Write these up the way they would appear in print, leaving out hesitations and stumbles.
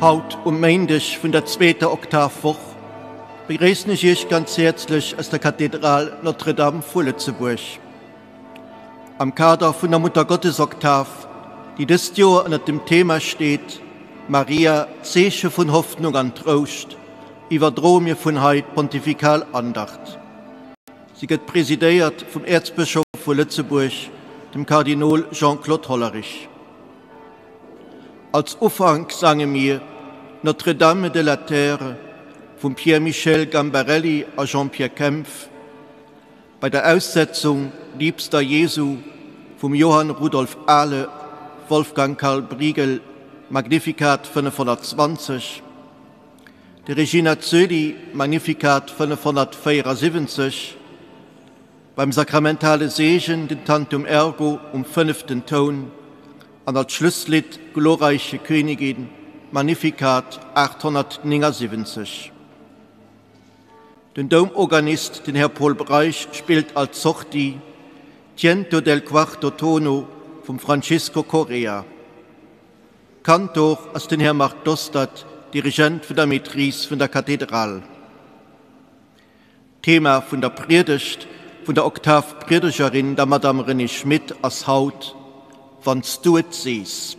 Haut um Méindeg vun der zweeter Oktavwoch begréissen ech Iech ganz häerzlech aus der Kathedral Notre-Dame vu Lëtzebuerg. Am Kader vun der Muttergottesoktav, déi dëst Joer ënnert dem Thema steet, Maria, Zeeche vun Hoffnung an Trouscht, iwwerdroe mir vun hei d'Pontifikal Andacht. Si gëtt presidéiert vum Äerzbëschof vu Lëtzebuerg, dem Kardinol Jean-Claude Hollerich. Als Ufank sange mir Notre-Dame de la Terre vum Pierre-Michel Gambarelli a Jean-Pierre Kempf, Bei der Aussetzung Liebster Jesu vum Johann Rudolf Ahle, Wolfgang Karl Briegel, Magnificat 520, de Regina Coeli, Magnificat 574, beim sakramentale Seegen den Tantum Ergo um fënneften Toun an als Schlusslidd Glorreiche Königin, Magnificat 879. Den Doumorganist, den Här Paul Breisch, spillt als Sortie Tiento del quarto tono vum Francisco Correa. Kantor ass den Här Marc Dostert, Dirigent vun der Maîtrise vun der Kathedral. D'Thema vun der Priedegt vun der Oktavpriedegerin, der Madame Renée Schmit, ass haut Wann s du et sees.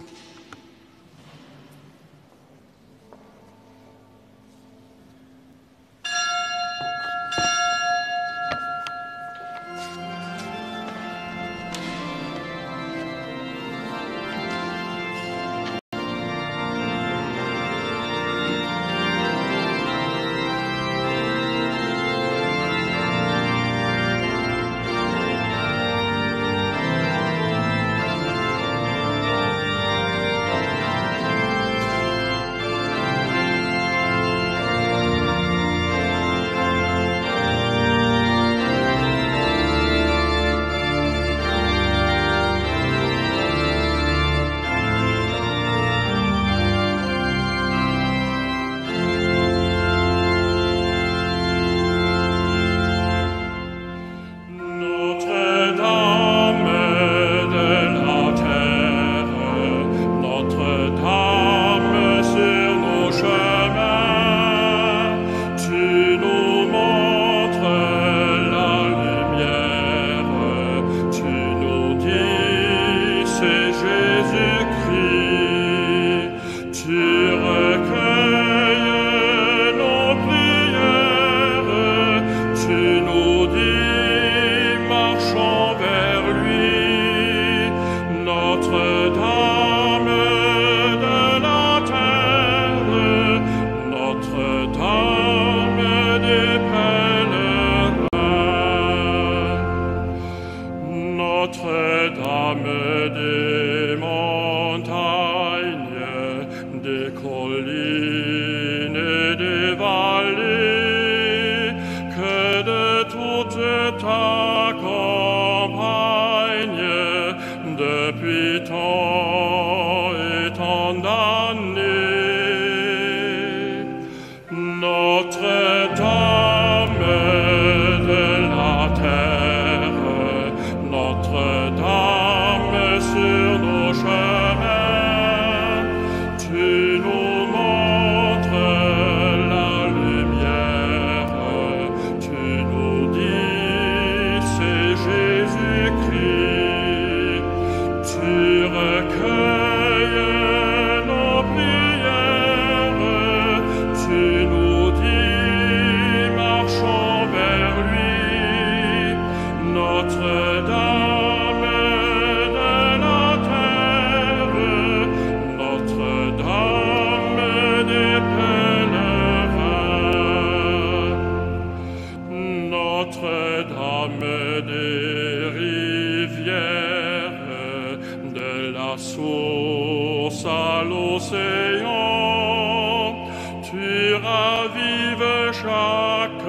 ravives chaque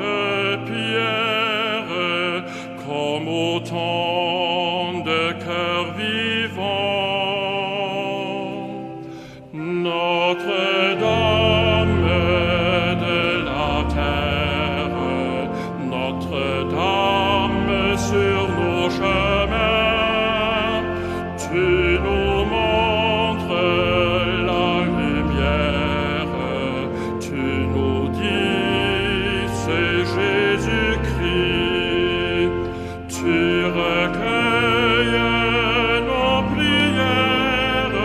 pierre comme autant de cœurs vivants. Notre-Dame de la terre, Notre-Dame sur nos chemins, tu nous montres la lumière, tu nous dis c'est Jésus-Christ, tu recueilles nos prières,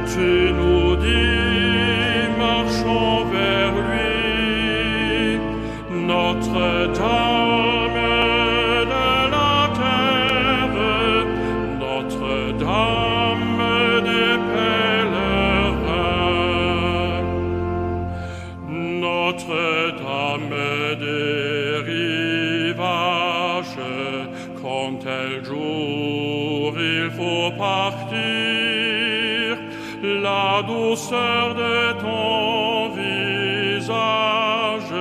tu nous dis marchons vers lui. Notre-Dame de la terre, Notre-Dame des pèlerins, Notre-Dame des rivages, quand tel jour il faut partir, la douceur de ton visage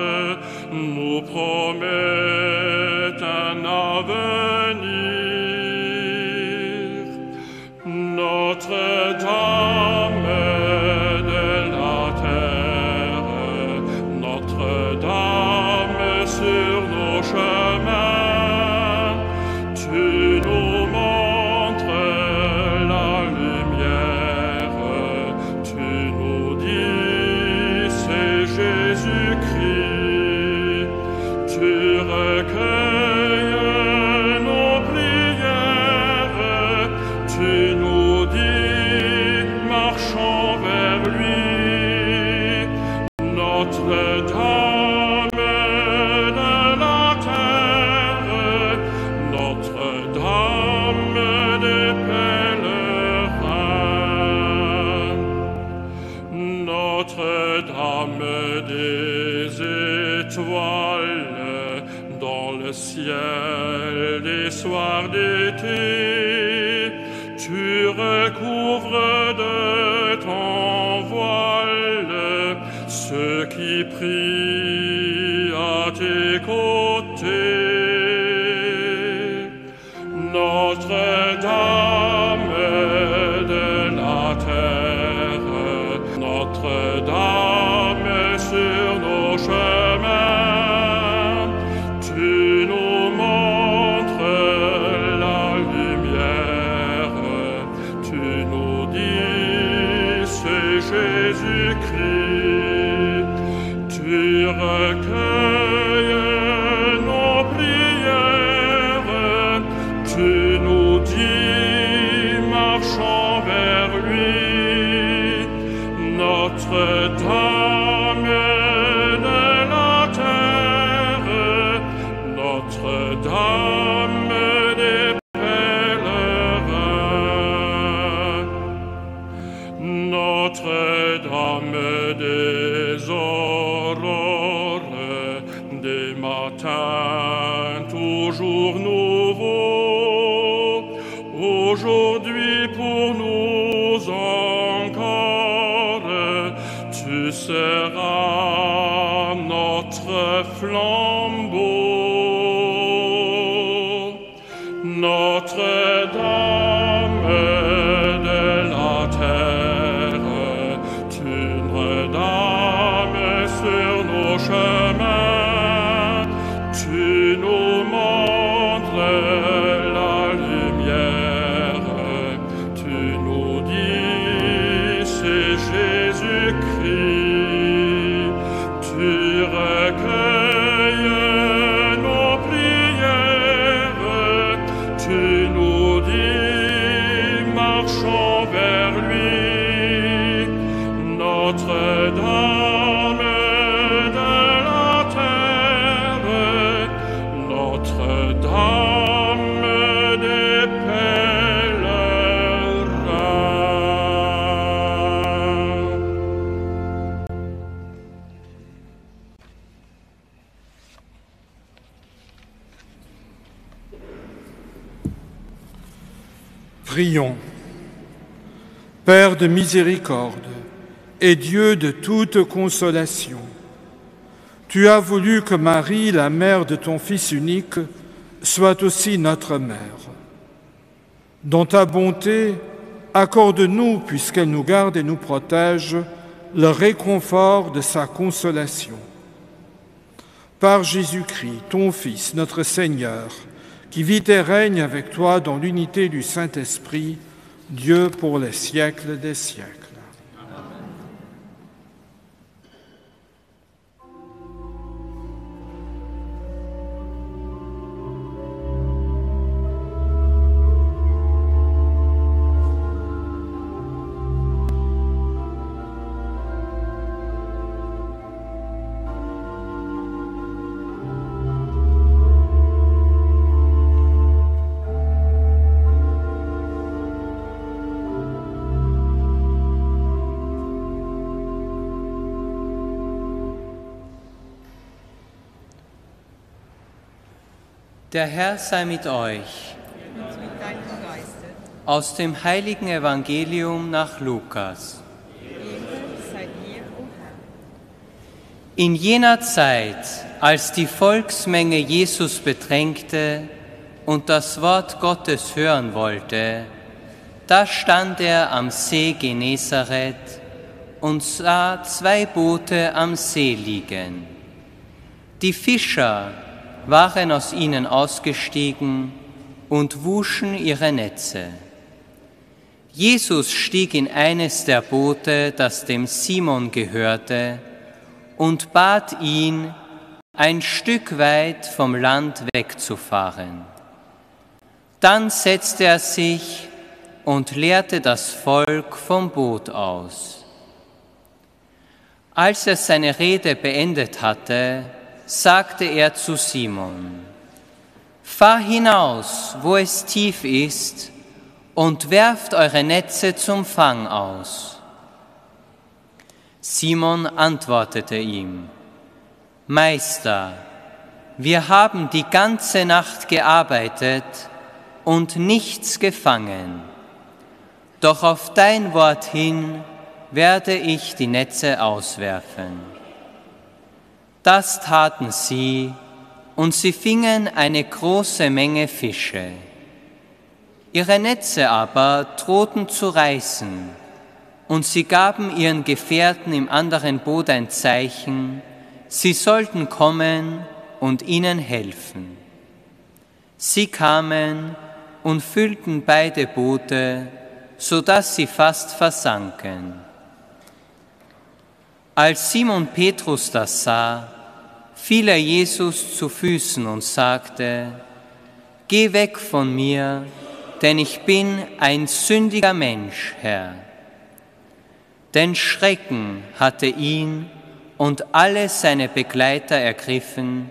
nous promet un avenir. Notre-Dame de la terre, Notre-Dame sur nos chemins, tu nous montres la lumière, tu nous dis c'est Jésus-Christ, tu recueilles nos prières, tu nous dis marchons vers lui. Notre-Dame de la terre, Notre-Dame des pèlerins, Notre-Dame des étoiles, dans le ciel des soirs d'été, tu recouvres de ton voile ceux qui prient à tes côtés. Notre-Dame de la terre, Notre-Dame sur nos chemins, tu nous montres la lumière, tu nous dis c'est Jésus-Christ, tu recueilles nos prières, tu nous dis marchons vers lui. Notre-Dame de la terre, Notre-Dame des pèlerins, Notre-Dame des aurores, des matins toujours nouveaux, aujourd'hui pour nous encore, tu seras notre flambeau. Notre-Dame de la terre, Notre-Dame sur nos chemins, tu nous montres la lumière, tu nous dis c'est Jésus-Christ, tu recueilles nos prières, tu nous dis marchons vers lui. Notre-Dame de la terre, Notre-Dame des pèlerins. Prions. Père de miséricorde et Dieu de toute consolation, Tu as voulu que Marie, la mère de ton Fils unique, soit aussi notre mère. Dans ta bonté, accorde-nous, puisqu'elle nous garde et nous protège, le réconfort de sa consolation. Par Jésus-Christ, ton Fils, notre Seigneur, qui vit et règne avec toi dans l'unité du Saint-Esprit, Dieu pour les siècles des siècles. Der Herr sei mit euch. Und mit deinem Geiste. Aus dem heiligen Evangelium nach Lukas. Ehre sei dir, o Herr. In jener Zeit, als die Volksmenge Jesus bedrängte und das Wort Gottes hören wollte, da stand er am See Genezareth und sah zwei Boote am See liegen. Die Fischer waren aus ihnen ausgestiegen und wuschen ihre Netze. Jesus stieg in eines der Boote, das dem Simon gehörte, und bat ihn, ein Stück weit vom Land wegzufahren. Dann setzte er sich und lehrte das Volk vom Boot aus. Als er seine Rede beendet hatte, sagte er zu Simon, Fahr hinaus, wo es tief ist, und werft eure Netze zum Fang aus. Simon antwortete ihm, Meister, wir haben die ganze Nacht gearbeitet und nichts gefangen. Doch auf dein Wort hin werde ich die Netze auswerfen. Das taten sie, und sie fingen eine große Menge Fische. Ihre Netze aber drohten zu reißen, und sie gaben ihren Gefährten im anderen Boot ein Zeichen, sie sollten kommen und ihnen helfen. Sie kamen und füllten beide Boote, so dass sie fast versanken. Als Simon Petrus das sah, fiel er Jesus zu Füßen und sagte, Geh weg von mir, denn ich bin ein sündiger Mensch, Herr. Denn Schrecken hatte ihn und alle seine Begleiter ergriffen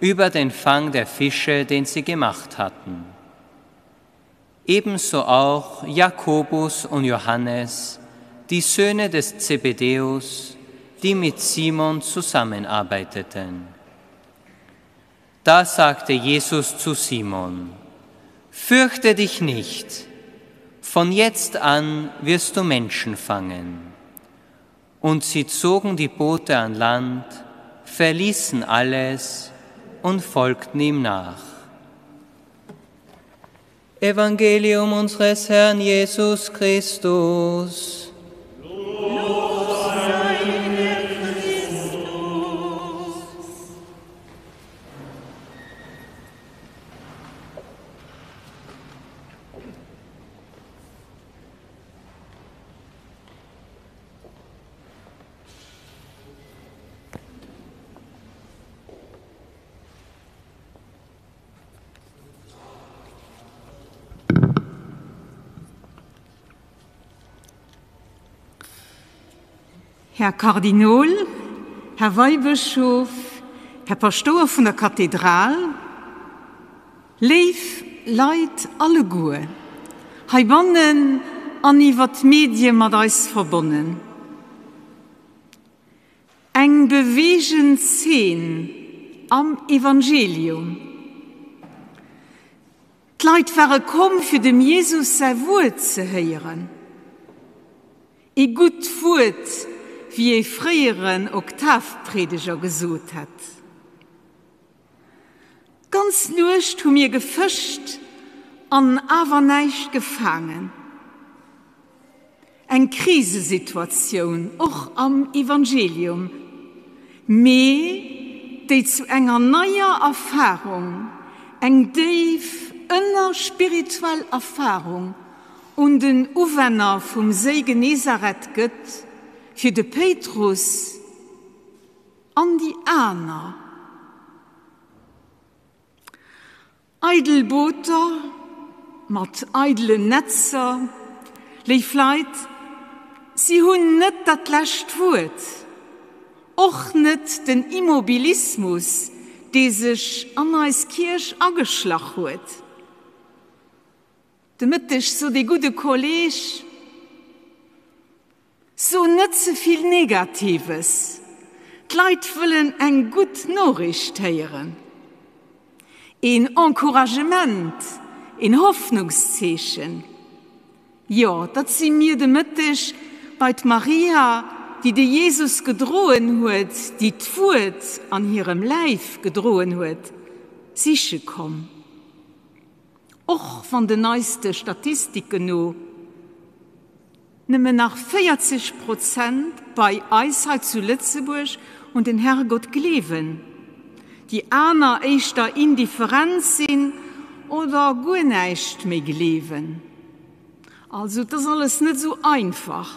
über den Fang der Fische, den sie gemacht hatten. Ebenso auch Jakobus und Johannes, die Söhne des Zebedäus, die mit Simon zusammenarbeiteten. Da sagte Jesus zu Simon, Fürchte dich nicht, von jetzt an wirst du Menschen fangen. Und sie zogen die Boote an Land, verließen alles und folgten ihm nach. Evangelium unseres Herrn Jesus Christus. Lob sei dir, Christus. Här Kardinol, Här Weibëschof, Här Paschtouer vun der Kathedral, léif Leit alleguer, heibannen an iwwer d'Medie mat eis verbonnen. Eng beweegend Zeen am Evangelium. D'Leit ware komm, fir dem Jesus säi Wuert ze héieren. Ee gutt Wuert, wéi ee fréieren Oktavpriedeger gesot hätt. D'ganz Nuecht hu mir gefëscht an awer näischt gefaangen. Eng Krisesituatioun, och am Evangelium, mee déi zu enger neier Erfarung, eng déif ënnerspirituell Erfarung un den Uwänner vum Séi Genezareth gëtt, fir de Péitrus an déi aner. Eidel Booter mat eidelen Netzer, léif Leit, si hunn net dat lescht Wuert, och net den Immobilismus, dee sech an eis Kierch ageschlach huet. De Mëtteg sot ee gudde Kolleg, So net ze vill Negatives, d'Leit wëllen eng gutt Noriicht héieren. Een Encouragement, een Hoffnungszeechen. Jo, dat si mir de Mëtteg bei d'Maria, déi de Jesus gedroen huet, déi d'Wuert an hirem Läif gedroen huet, siche komm. Och wann den neiste Statistiken no nëmmen nach 40 Prozent bei eis hei zu Lëtzebuerg un den Herrgott gleewen, déi aner éischter indifferent sinn oder guer näischt méi gleewen. Also, et ass alles net esou einfach.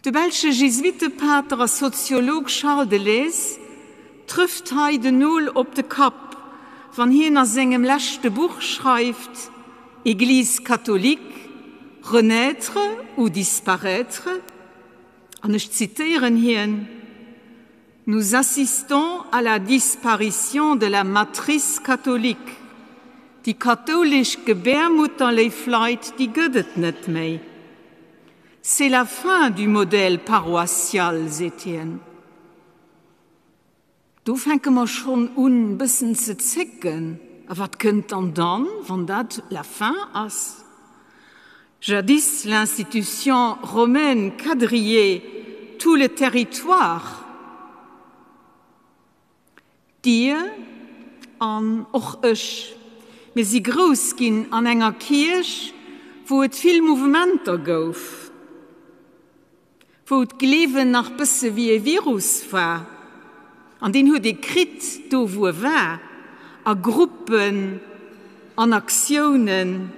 De belsche Jesuittepater a Soziolog Charles Deleuze trëfft hei den Nol op de Kapp, wann hien a sengem leschte Buch schreift, Église catholique, renaître ou disparaître? An ech zitéieren hien, Nous assistons à la disparition de la matrice catholique. Déi kathoulesch Gebärmutter, léif Leit, déi gëtt et net méi. C'est la fin du modèle paroissial, seet hien. Do fänke mer schonn un, bëssen ze zécken. A wat kënnt dann dann, wann dat la fin ass? Jadis, l'institution romaine quadrillait tout le territoire. Dir an och ech, mir si grouss ginn an enger Kierch, wou et vill Mouvementer gouf, wou d'Gleewen nach bësse wéi e Virus war, an deen huet ee kritt do wou e war, a Gruppen, an Aktiounen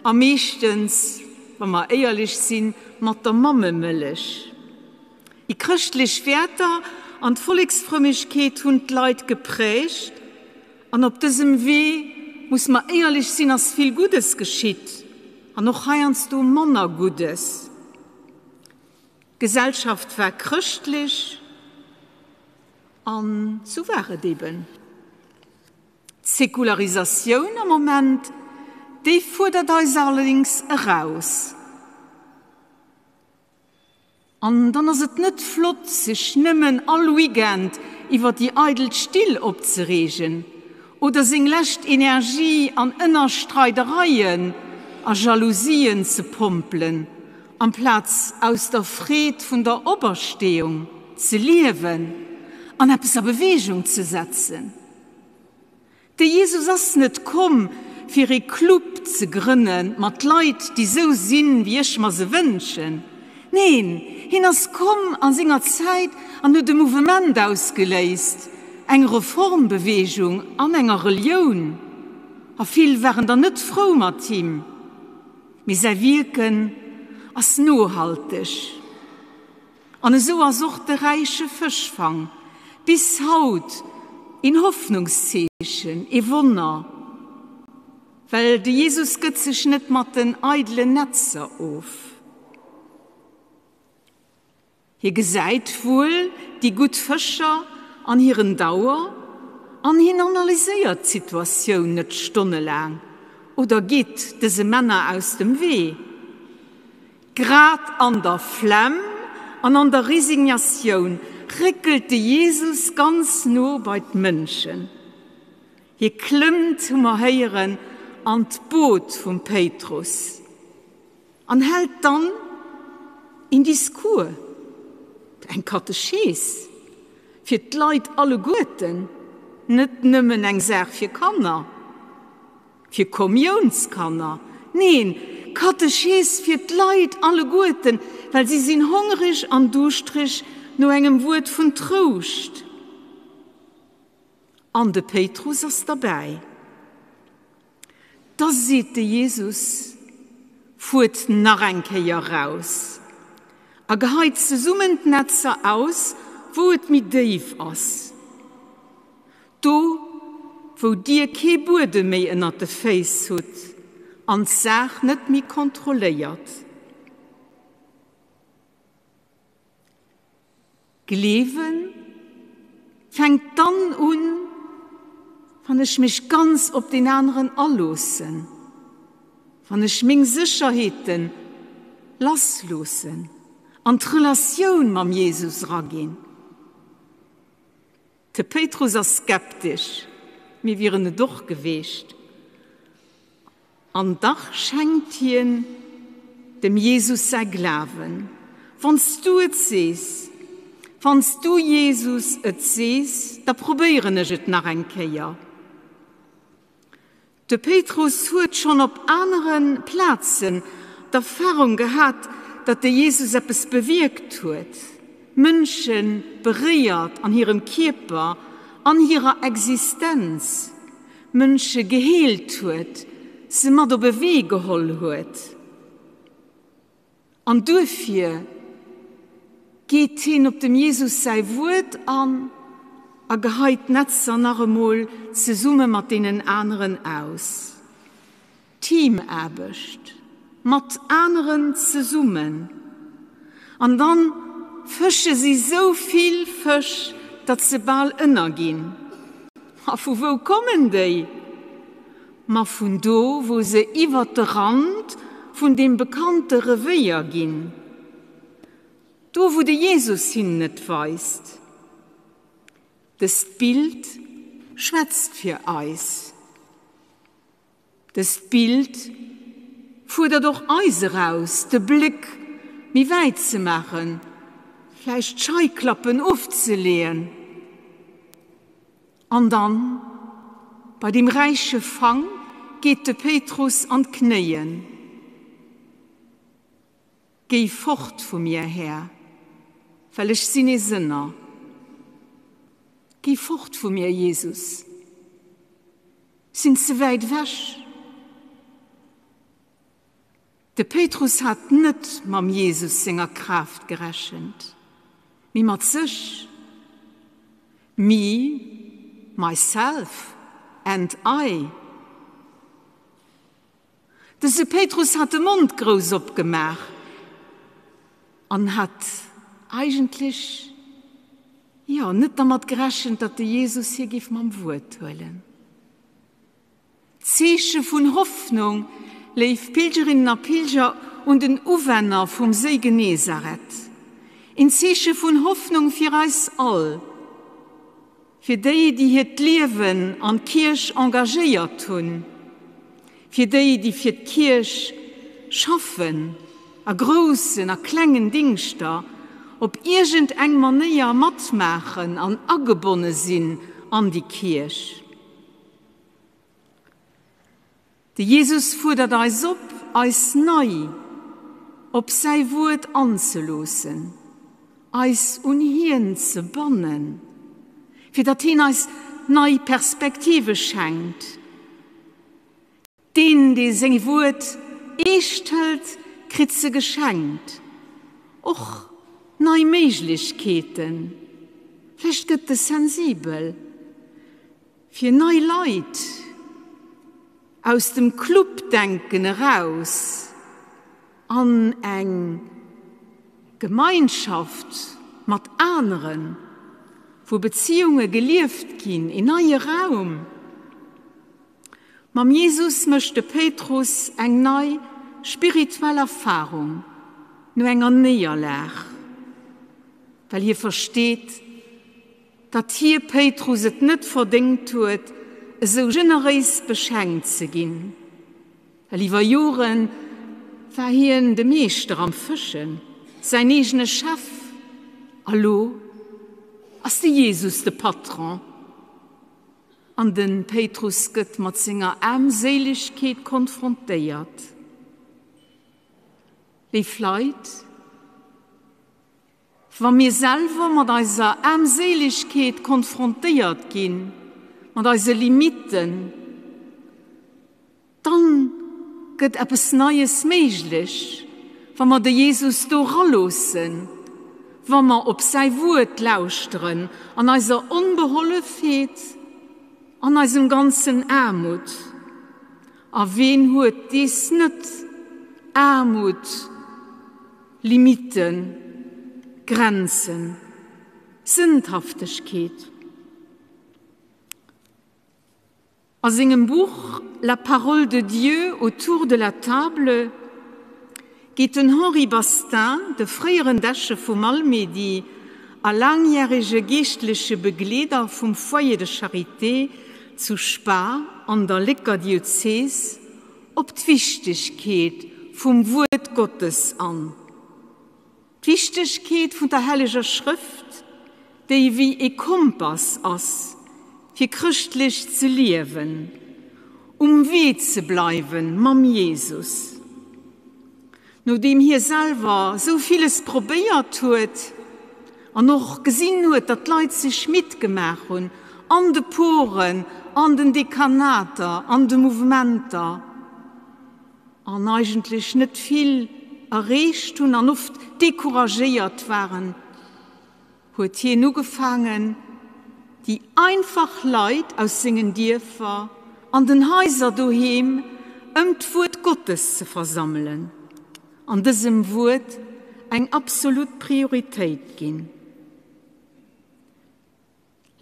a meeschtens, wa mer éierlech sinn, mat der Mammemëllech. Déi chrëschtlech Wäerter an d'Volleksfrëmmegkeet hunn d'Leit geprägt an op dësem Wee, muss mer éierlech sinn, ass vill Guddes geschitt an och heiansdo manner Guddes. D'Gesellschaft war chrëschtlech an sou war et eben. D'Säkularisatioun am Moment, déi fuerdert eis allerdings eraus. An dann ass et net flott, sech nëmmen all Weekend iwwer déi eidel Still opzereegen oder seng lescht Energie an Ënnerstreidereien a Jalousien ze pompelen, amplaz aus der Freed vun der Opersteeung ze liewen an eppes a Beweegung ze setzen. De Jesus ass net komm, fir ee Club ze grënne mat Leit, déi sou sinn, wéi ech mer se wënschen. Neen, hien ass komm a senger Zäit an huet e Mouvement ausgeléist, eng Reformbeweegung an enger Relioun. A vill waren der net frou mat him, mee säi Wierken ass nohalteg. An esou ass och de räiche Fëschfang bis haut een Hoffnungszeechen, ee Wonner, well de Jesus gëtt sech net mat den eidelen Netzer of. Hie gesäit wuel déi gutt Fëscher an hiren Dauer an hien analyséiert d'Situatioun net stonnelaang oder geet dëse Männer aus dem Wee. Grad an der Flemm an an der Resignatioun réckelt de Jesus ganz no bei d'Mënschen. Hie klëmmt, hu mer héieren, an d'Boot vum Péitrus an hält dann een Discours. Eng Katechees fir d'Leit alleguerten, net nëmmen eng Saach fir Kanner, fir Kommiounskanner, neen, Katechees fir d'Leit alleguerten, well si sinn hongreg an duuschtreg no engem Wuert vun Trouscht. An de Péitrus ass derbäi. Da seet de Jesus, Fuert nach eng Kéier raus a geheit zesummen d'Netzer aus, wou et méi déif ass, do wou dir kee Buedem méi ënnert de Féiss hutt an d'Saach net méi kontrolléiert. Gleewe fänkt dann un, wann ech mech ganz op deen aneren aloossen, wann ech meng Sécherheete lassloossen an d'Relatioun mam Jesus eraginn. De Péitrus ass skeptesch, mir wieren et och geweecht. An dach schenkt hien dem Jesus säi Glawen. Wann s du et sees, wann s du, Jesus, et sees, da probéieren ech et nach eng Kéier. De Péitrus huet schonn op anere Plazen d'Erfarung gehat, datt de Jesus eppes bewierkt huet, Mënsche beréiert an hirem Kierper, an hirer Existenz. Mënsche geheelt huet, se mat op e Wee geholl huet. An duerfir geet hien op dem Jesus säi Wuert an a geheit d'Netzer nach emol zesumme mat deenen aneren aus. Teamaarbecht, mat aneren zesummen. An dann fësche si sou vill Fësch, datt se bal ënnerginn. A vu wou kommen déi? Ma vun do, wou se iwwert de Rand vun deem bekannte Revéier ginn. Do, wou de Jesus hinnen et weist. Dëst Bild schwätzt fir eis. Dëst Bild fuerdert och eis eraus, de Bléck méi wäit ze maachen, vläicht d'Scheiklappen ofzeleeën an dann, bei deem räiche Fang, geet de Péitrus an d'Knéien. Géi fort vu mir, Här, well ech sinn ee Sënner. Géi fort vu mir, Jesus. Sinn ze wäit ewech. De Péitrus hat net mam Jesus senger Kraaft gerechent, mee mat sech, Me, myself and I. Dëse Péitrus hat de Mond grouss opgemaach an hat eigentlech, jo, net dermat gerechent, datt de Jesus hie géif mam Wuert huelen. Zeeche vun Hoffnung, léif Pilgerinnen a Pilger un den Uwänner vum Séi Genezareth, een Zeeche vun Hoffnung fir eis all, Fir déi, déi hiert Liewen an d'Kierch engagéiert hunn, fir déi, déi fir d'Kierch schaffen, a groussen a klengen Dingschter, op iergend eng Manéier matmaachen an agebonne sinn an déi Kierch. De Jesus fuerdert eis op, eis nei op säi Wuert anzeloossen, eis un hien ze bannen, fir datt hien eis nei Perspektive schenkt. Deen, dee seng Wuert eescht hëlt, kritt se geschenkt, och nei Méiglechkeeten. Vläicht gëtt e sensibel. Fir nei Leit aus dem Clubdenken eraus an eng Gemeinschaft mat aneren, wou Beziunge gelieft ginn, een neie Raum. Mam Jesus mécht de Péitrus eng nei spirituell Erfarung no enger Néierlag, well hie versteet, Datt hie Péitrus et net verdéngt huet, esou generéis beschenkt ze ginn, well iwwer Jore war hien de Meeschter am Fëschen, säin eegene Chef. A lo ass de Jesus de Patron. An de Péitrus gëtt mat senger Aarmséilegkeet konfrontéiert. Léif Leit, wa mir selwer mat eiser Aarmséilegkeet konfrontéiert ginn, mat eise Limitten, Dann gëtt eppes Neies méiglech, wa mer de Jesus do raloossen, wa mer op säi Wuert lauschteren an eiser Onbehollefheet, an eisem ganzen Aarmut. A ween huet dees net, Aarmut, Limiten, Grenzen, Sündhaftegkeet? A sengem Buch La parole de Dieu autour de la table geet den Henri Bastin, de fréieren Deche vu Malmedy a laangjärege geeschtleche Begleeder vum Foyer de Charité zu Spa an der Lécker Diözes, op d'Wichtegkeet vum Wuert Gottes an. D'Wichtegkeet vun der Helleger Schrëft, déi wéi ee Kompass ass, fir chrëschtlech ze liewen, um Wee ze bleiwe mam Jesus. Nodeem hie selwer sou villes probéiert huet an och gesinn huet, datt d'Leit sech midd gemaach hunn an de Poren, an den Dekanater, an de Mouvementer, an eigentlech net vill erreecht hunn an oft decouragéiert waren, huet hien ugefaangen, déi einfach Leit aus sengen Dierfer an den Haiser doheem ëm d'Wuert Gottes ze versammelen an dësem Wuert eng absolut Prioritéit ginn.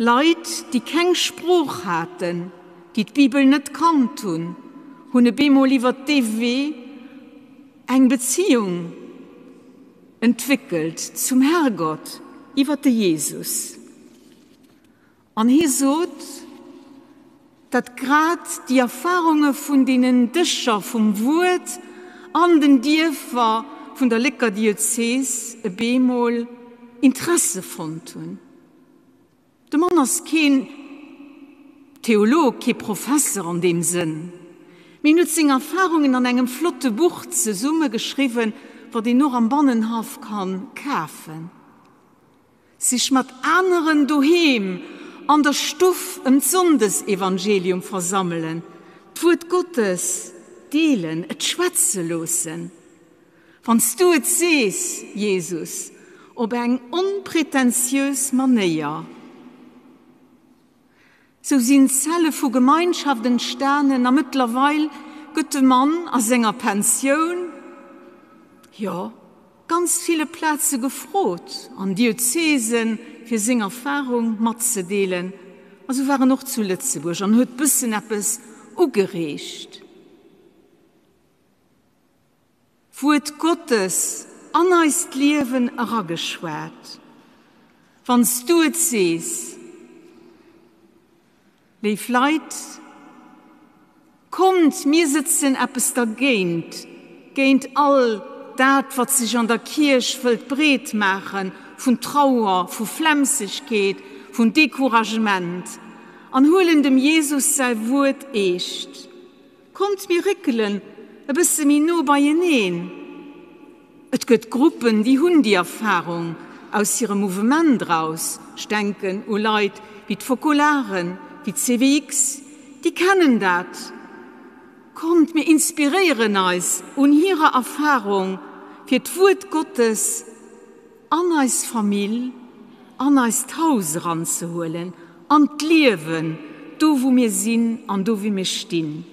Leit, déi keng Sprooch haten, déi d'Bibel net kannt hunn, hunn e bemol iwwer dee Wee eng Beziung entwéckelt zum Herrgott iwwer de Jesus. An hie sot, datt grad déi Erfarunge vun deenen Dëscher vum Wuert an den Dierfer vun der Lécker Diözes e bemol Interesse fonnt hunn. De Mann ass keen Theolog, kee Professer an deem Sënn, mee en huet seng Erfarungen an engem flotte Buch zesumme geschriwwen, wat een och am Bannenhaff kann kafen. Sech mat aneren doheem an der Stuff ëm d'Sonndes-Evangelium versammelen, d'Wuert Gottes deelen, et schwätze loossen. Wann s du et sees, Jesus, op eng onpretentiös Manéier. Sou sinn Zelle vu Gemeinschaft entstanen a mëttlerweil gëtt de Mann a senger Pensioun, jo, ganz ville Plaze gefrot, an Diözesen, fir seng Erfarung matzedeelen. A sou war en och zu Lëtzebuerg an huet bëssen eppes ugereegt. Wuert Gottes an eist Liewen erageschwat. Wann s du et sees, léif Leit, kommt, mir sëtzen eppes dergéint, géint all dat, wat sech an der Kierch wëllt breet maache vun Trauer, vu Flemmsegkeet, vun Decouragement, an huelen dem Jesus säi Wuert eescht. Kommt mir réckelen e bësse méi no beieneen. Et gëtt Gruppen, déi hunn déi Erfahrung aus hirem Mouvement raus, ech denken u Leit wéi d'Focolaren, wéi d'CVX, déi kennen dat. Kommt mir inspiréieren eis un hirer Erfahrung, fir d'Wuert Gottes an eis Famill, an eist Haus eranzehuelen, an d'Liewen, do wou mir sinn an do wou mir stinn.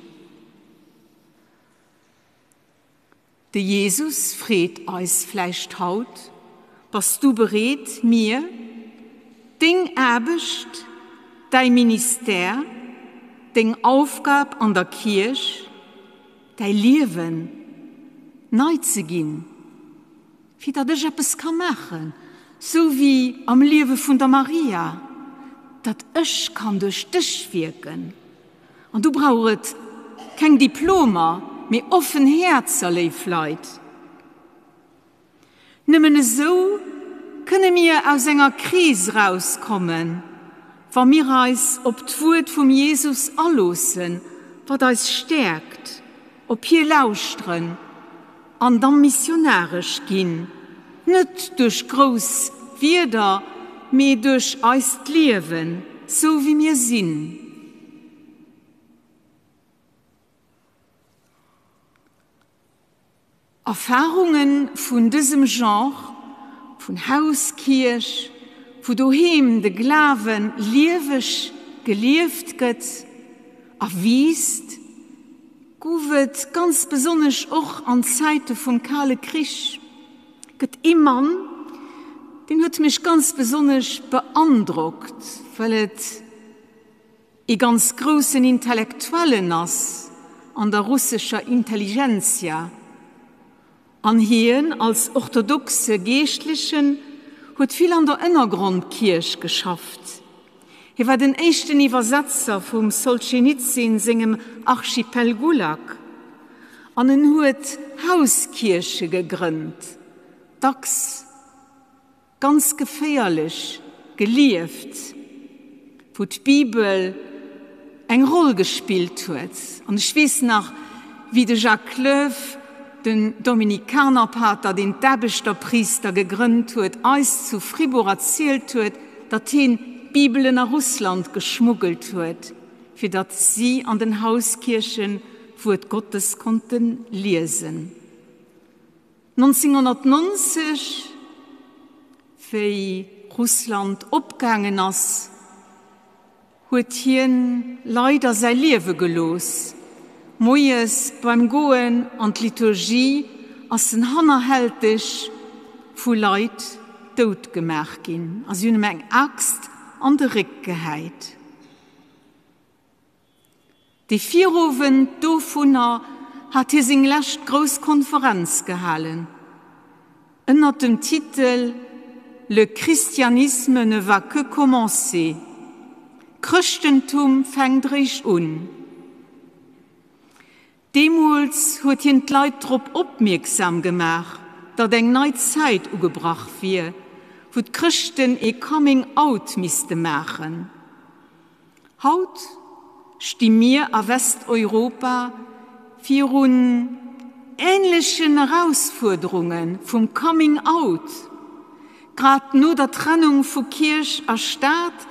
De Jesus freet eis vläicht haut, Bass du bereet mir deng Aarbecht, däi Ministère, deng Aufgab an der Kierch, däi Liewen nei ze ginn? Fir datt ech eppes ka maachen, sou wéi am Liewe vun der Maria, datt ech kann duerch dech wierken. An do brauch et keng Diplomer, mee offen Häerzer, léif Leit. Nëmmen esou. kënne mir aus enger Kris erauskommen, wa mir eis op d'Wuert vum Jesus aloossen, wat eis stäerkt, op hie lauschteren an da missionaresch ginn, net duerch grouss Wierder, mee duerch eist Liewen, sou wéi mir sinn. Erfarunge vun dësem Genre, vun Hauskierch, wou doheem de Glawe lieweg gelieft gëtt a wiisst, gouf et ganz besonnesch och an Zäite vum Kale Krich. Gëtt ee Mann, deen huet mech ganz besonnesch beandrockt, well et ee ganz groussen Intellektuellen ass an der russescher Intelligentsia, an hien als orthodoxe Geeschtlechen huet vill an der Ënnergrondkierch geschafft. Hie war den éischten Iwwersetzer vum Solschenizyn sengem Archipel Gulag an en huet Hauskierche gegrënnt, dacks Ganz geféierlech gelieft, wou d'Bibel eng Roll gespillt huet. An ech weess nach, wéi de Jacques Leuw, den Dominikanerpater, deen d'Aarbechterpriister gegrënnt huet, eis zu Fribourg erzielt huet, datt hien d'Bibelen a Russland geschmuggelt huet, fir datt si an den Hauskierchen d'Wuert Gottes konnte liesen. 1990, wéi Russland opgaangen ass, huet hien leider säi Liewe gelooss. Moies beim Goen an d'Liturgie ass en hannerhälteg vu Leit dout gemaach ginn a si hunn em eng Aaxt an de Réck gehäit. De Virowend dovunner hat hie seng lescht grouss Konferenz gehalen, ënnert dem Titel Le christianisme ne va que commencer, D'Chrëschtentum fänkt eréischt un. Deemools huet hien d'Leit drop opmierksam gemaach, datt eng nei Zäit ugebrach wier, wou d'Chrëschten ee Coming Out misste maachen. Haut sti mir a Westeuropa virun änlechen Erausfuerderunge vum Coming Out. Grad no der Trennung vu Kierch a Staat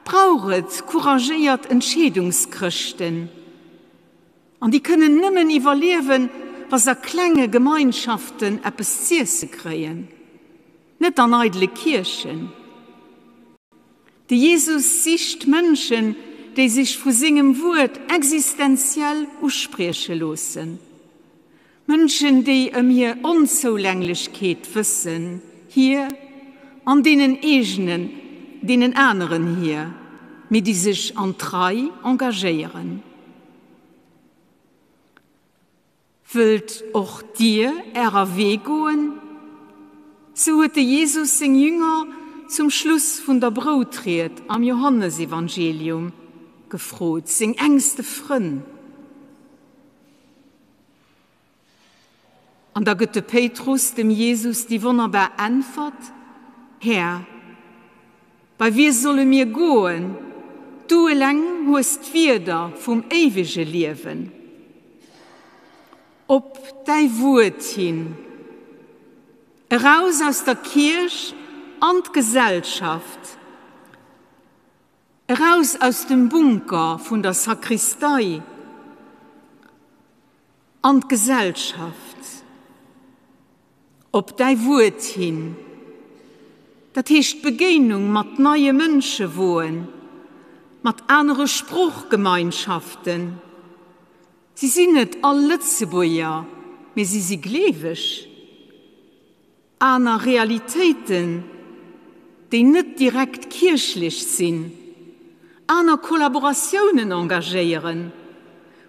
brauch et couragéiert Entscheedungschrëschten. An déi kënnen nëmmen iwwerliewen, wa se a klenge Gemeinschaften eppes z'iesse kréien, net an eidele Kierchen. De Jesus sicht Mënschen, déi sech vu sengem Wuert existenziell usprieche loossen. Mënschen, déi ëm hir Onzoulänglechkeet wëssen, hir an deenen eegenen, deenen aneren hir, mee déi sech an d'Rei engagéieren. Wëllt och dir ärer Wee goen? Sou huet de Jesus seng Jünger zum Schluss vun der Broutried am Johannesevangelium gefrot, seng engste Frënn. An da gëtt de Péitrus dem Jesus déi wonnerbar Äntwert, Här, bei wie solle mir goen? Du eleng hues d'Wierder vum éiwege Liewen. Op däi Wuert hin, eraus aus der Kierch an d'Gesellschaft, eraus aus dem Bunker vun der Sakristei an d'Gesellschaft, op däi Wuert hin, dat heescht d'Begéinung mat neie Mënsche woen, mat anere Sproochgemeinschaften. Si sinn net all Lëtzebuerger, mee si si gleeweg. Aner Realitéiten, déi net direkt kierchlech sinn, aner Kollaboratiounen engagéieren,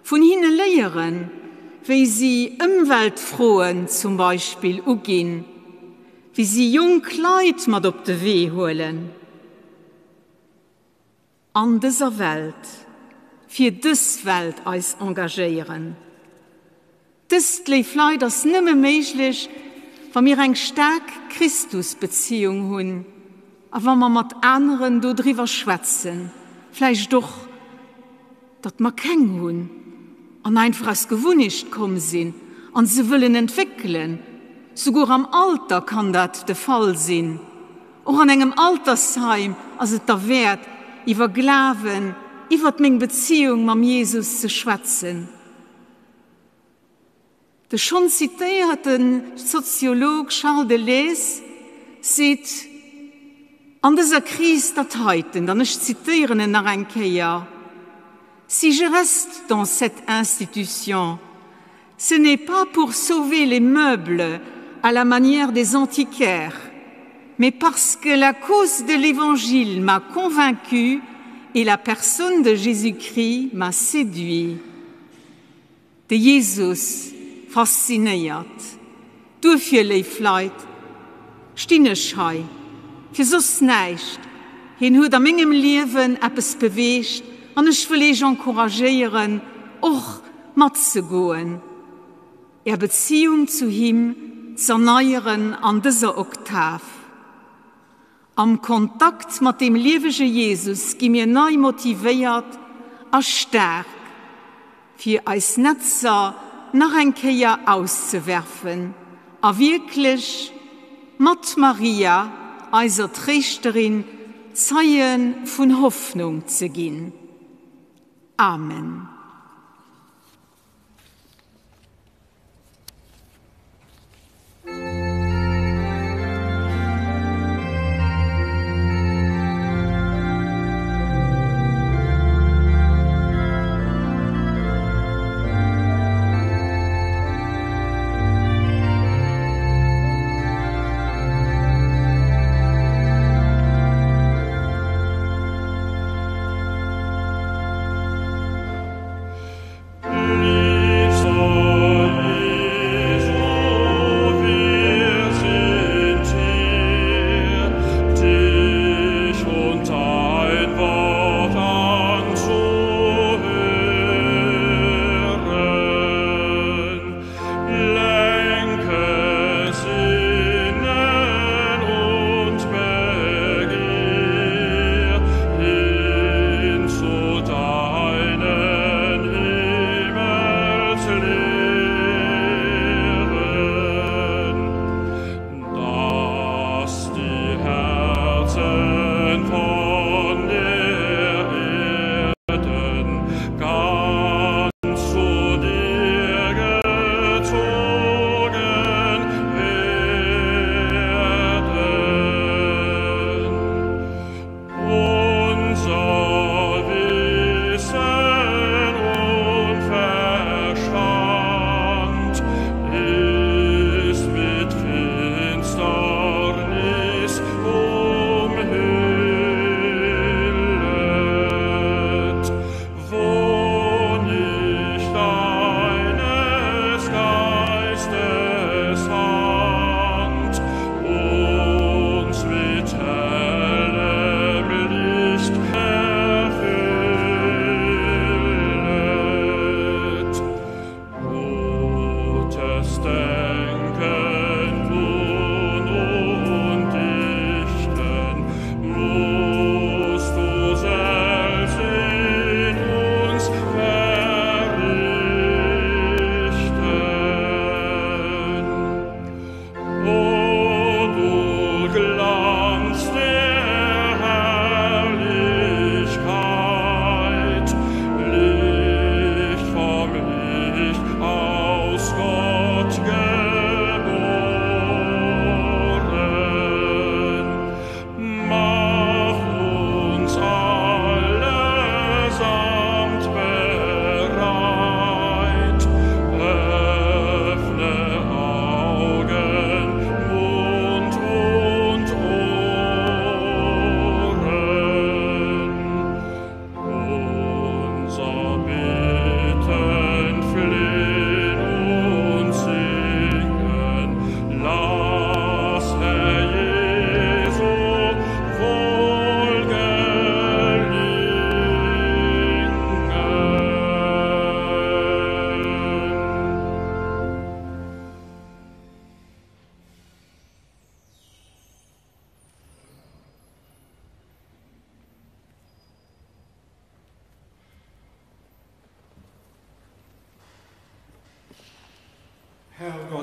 vun hinne léieren, wéi si Ëmweltfroen zum Beispill uginn, wéi si jonk Leit mat op de Wee huelen. An dëser Welt, fir dës Welt eis engagéieren. Dëst, léif Leit, ass nëmme méiglech, wa mir eng staark Christusbeziung hunn a wa mer mat aneren dodriwwer schwätzen, vläicht och, datt mer keng hunn an einfach aus Gewunnecht komm sinn an se wëllen entwéckelen. Souguer am Alter kann dat de Fall sinn. Och an engem Altersheim ass et derwäert, iwwer Glawen, iwwert meng Beziung mam Jesus ze schwätzen. De schonn zitéierte Soziolog Charles Deleuze seet an dëser Kris dat heiten, an ech zitéieren en nach eng Kéier, Si je reste dans cette institution, ce n'est pas pour sauver les meubles à la manière des antiquaires, mais parce que la cause de l'Évangile m'a convaincu et la personne de Jésus-Christ m'a séduit. De Jesus faszinéiert. Duerfir, léif Leit, stinn ech hei, fir soss näischt, hien huet a mengem Liewen eppes beweegt an ech wëll Eech encouragéieren, och matzegoen, Är Beziung zu him z'erneieren an dëser Oktav. Am Kontakt mat dem liewege Jesus gi mir nei motivéiert a staark, fir eis Netzer nach eng Kéier auszewerfen a wierklech mat Maria, eiser Tréischterin, Zeie vun Hoffnung ze ginn. Amen.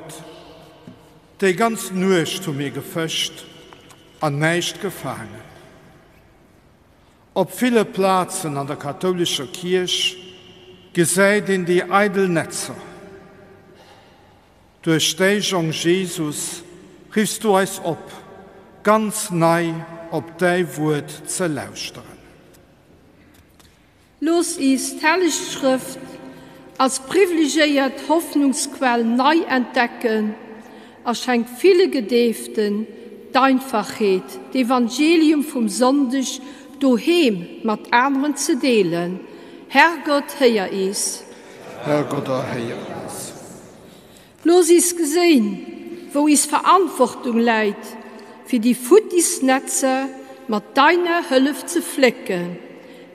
Herrgott, déi ganz Nuecht hu mir gefëscht an näischt gefaangen. Op ville Plazen an der kathoulescher Kierch gesäit een déi eidel Netzer. Duerch däi Jong Jesus riffs du eis op, ganz nei op däi Wuert ze lauschteren. Looss is d'Helleg Schrëft als privilegéiert Hoffnungsquell nei entdecken a schenk ville Gedeeften d'Einfachheet, d'Evangelium vum Sonndeg doheem mat aneren ze deelen. Herrgott, héier is. Herrgott, erhéier is. Looss is geséin, wou is Verantwortung läit, fir déi futtis Netzer mat deiner Hëllef ze flécken.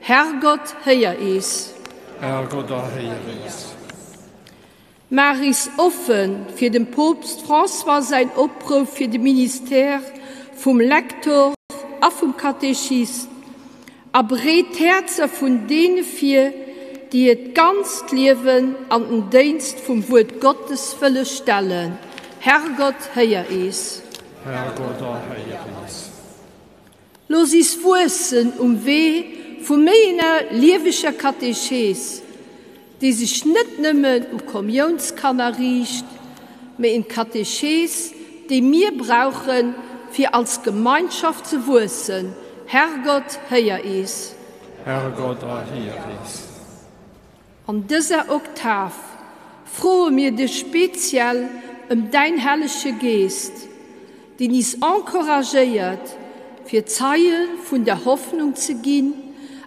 Herrgott, héier is. Herrgott, erhéier is. Maach is offen fir dem Poopst François säin Oprouf fir de Ministère vum Lektor a vum Katechist a bereet d'Häerzer vun deene vir, déi hiert ganzt Liewen an den Déinst vum Wuert Gottes wëlle stellen. Herrgott, héier is. Herrgott, erhéier is. Looss is wuessen um Wee vu méi enger lieweger Katechees, déi sech net nëmmen u Kommiounskanner riicht, mee en Katechees, déi mir brauchen, fir als Gemeinschaft ze wuessen. Herrgott, héier is. Herrgott, erhéier is. An dëser Oktav froe mir dech speziell ëm däin Hellege Geest, deen is encouragéiert, fir Zeie vun der Hoffnung ze ginn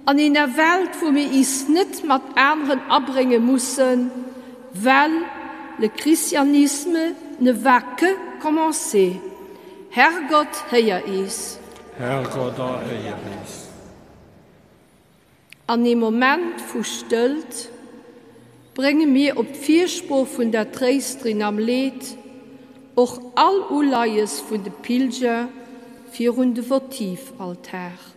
an eener Welt, wou mir is net mat aneren abrénge mussen, well le christianisme ne va que commencer. Herrgott, héier is. Herrgott, erhéier is. An ee Moment vu Stëllt brénge mir op d'Firsprooch vun der Tréisterin am Leed och all Uleies vun de Pilger virun de Votivaltar.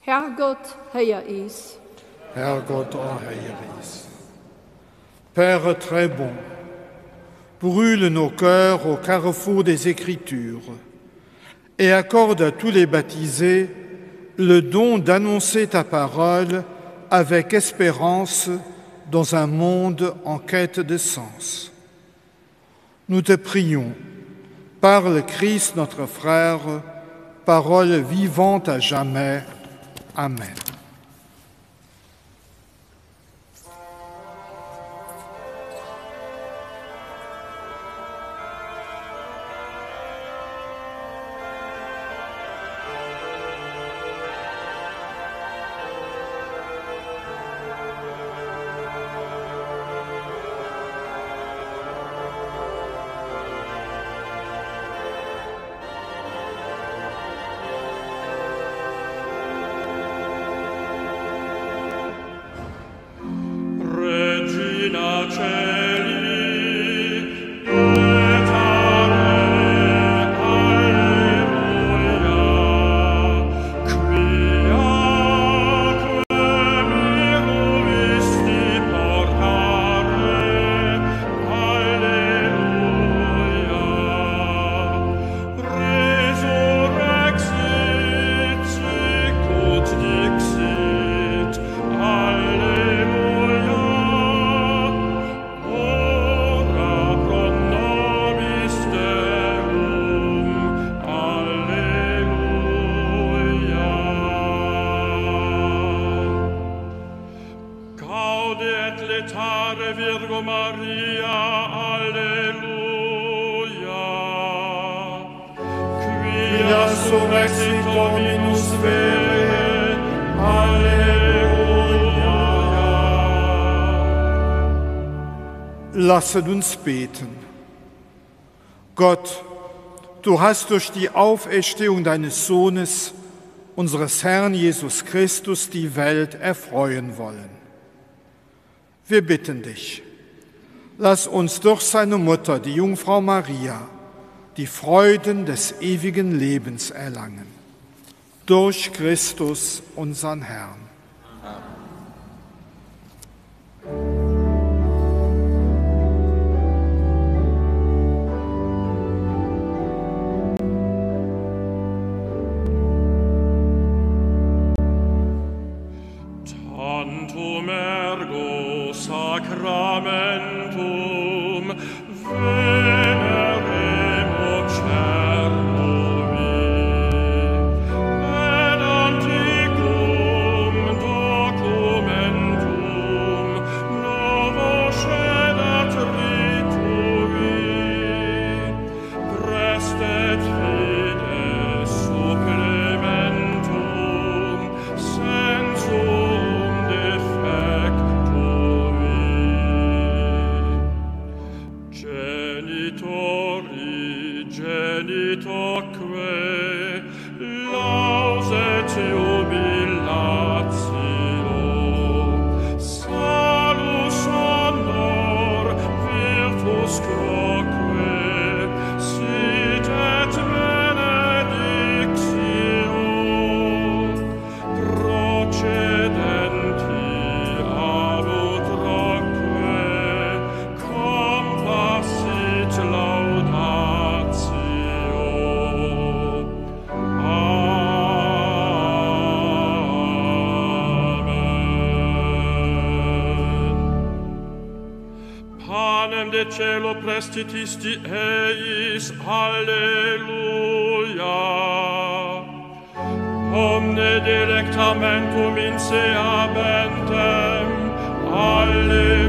Herrgott, héier is. Herrgott, erhéier is. Père très bon, brûle nos cœurs au carrefour des Écritures et accorde à tous les baptisés le don d'annoncer ta parole avec espérance dans un monde en quête de sens. Nous te prions, par le Christ notre frère, parole vivante à jamais. Amen. Lasset uns beten. Gott, du hast durch die Auferstehung deines Sohnes, unseres Herrn Jesus Christus, die Welt erfreuen wollen. Wir bitten dich, lass uns durch seine Mutter, die Jungfrau Maria, die Freuden des ewigen Lebens erlangen. Durch Christus unseren Herrn. Amen. Tantum ergo sacramentum veneremo cernovi ed anticum documentum novo scedat ritui prestet fides supplementum sensum defectui. Genitori genitoque laus et jubilatio, salus honor virtus quoque sit et benedictio procedenti ab utroque compassit laudatio. Amen. Panem de cielo prestitisti eis, Alleluia. Omne delectamentum in se habentem, Alleluia.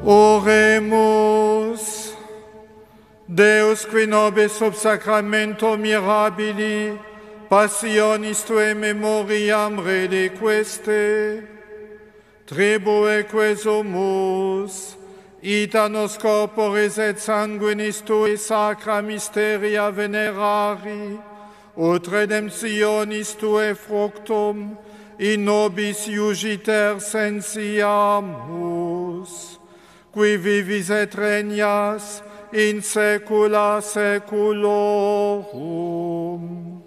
Oremus. Deus qui nobis sub sacramento mirabili passionis tuae memoriam reliqueste, tribueque sumus, ita nos corporis et sanguinis tui sacra mysteria venerari, ut redemptionis tuae fructum in nobis iugiter sensiamus, qui vivis et regnas in saecula saeculorum.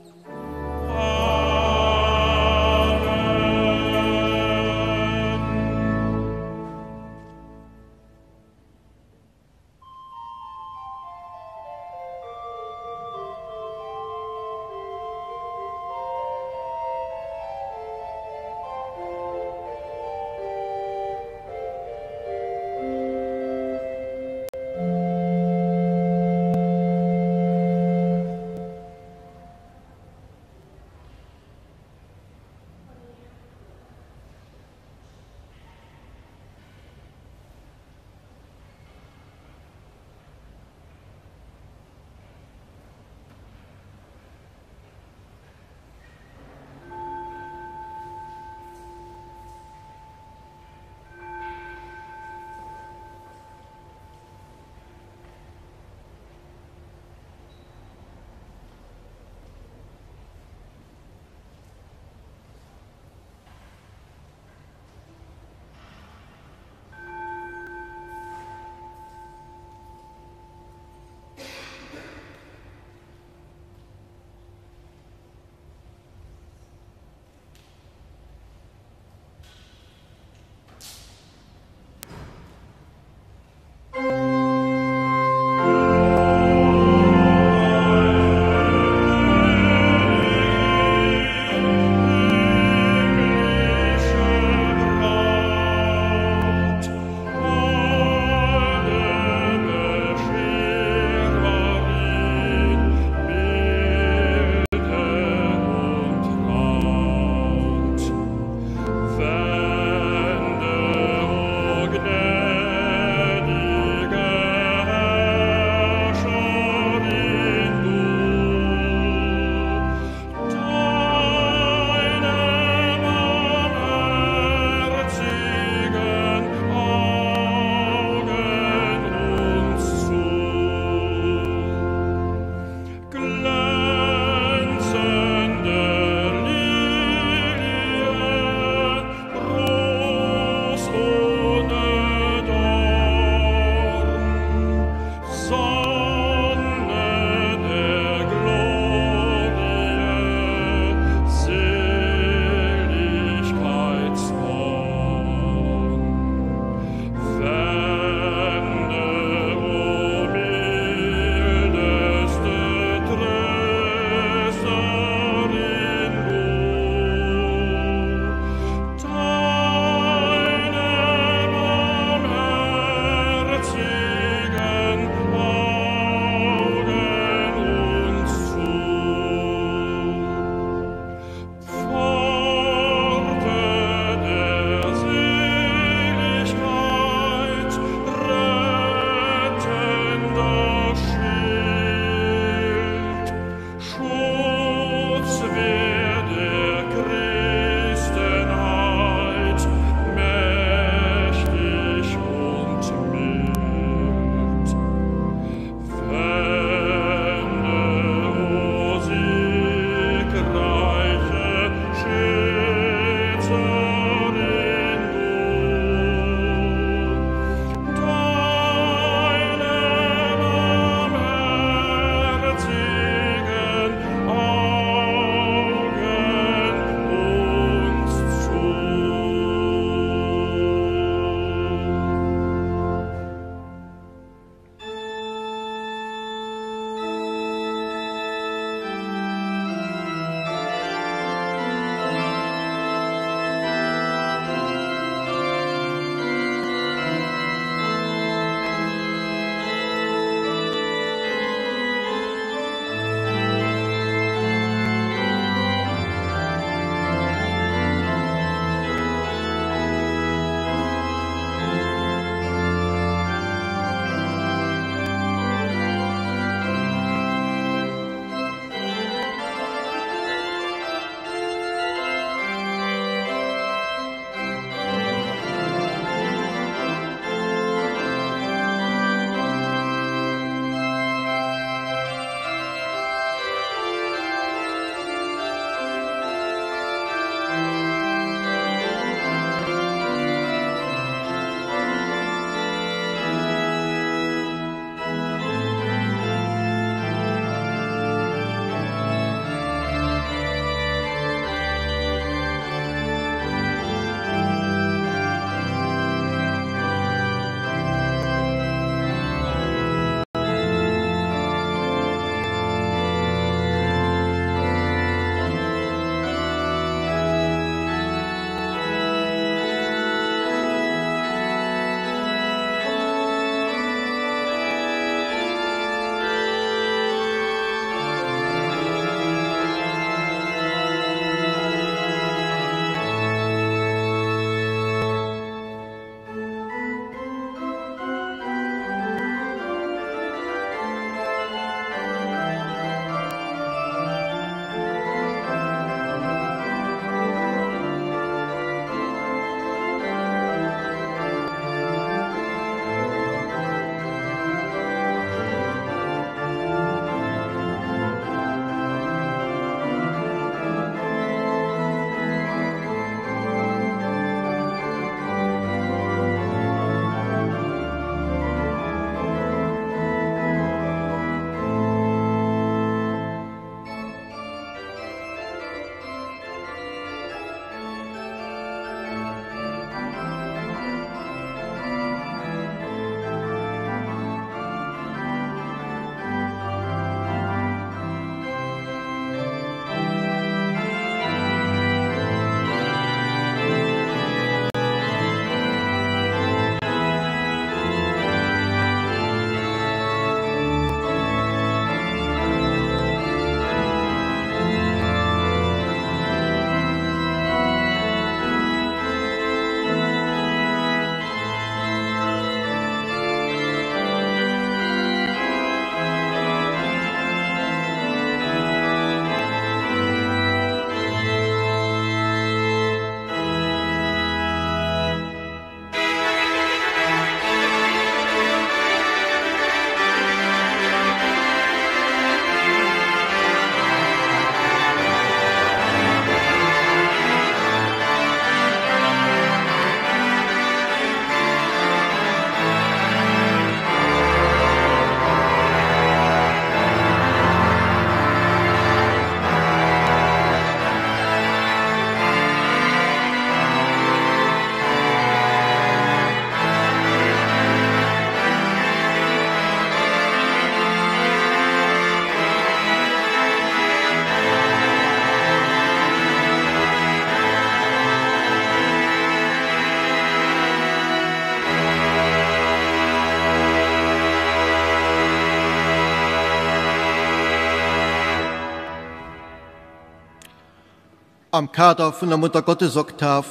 Am Kader vun der Muttergottesoktav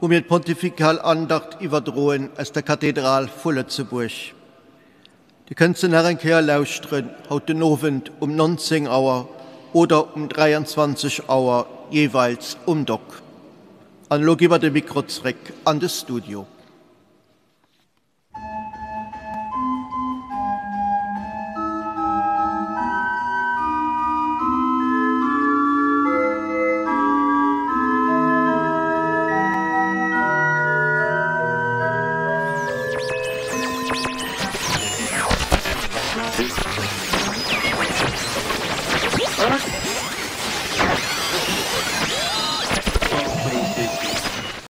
hu mir d'Pontifikal Andacht iwwerdroen aus der Kathedral vu Lëtzebuerg. Dir kënnt se nach eng Kéier lauschteren haut den Owend um 19 Auer oder um 23 Auer jeeweils um Dock. An elo gi mer de Mikro zréck an de Studio.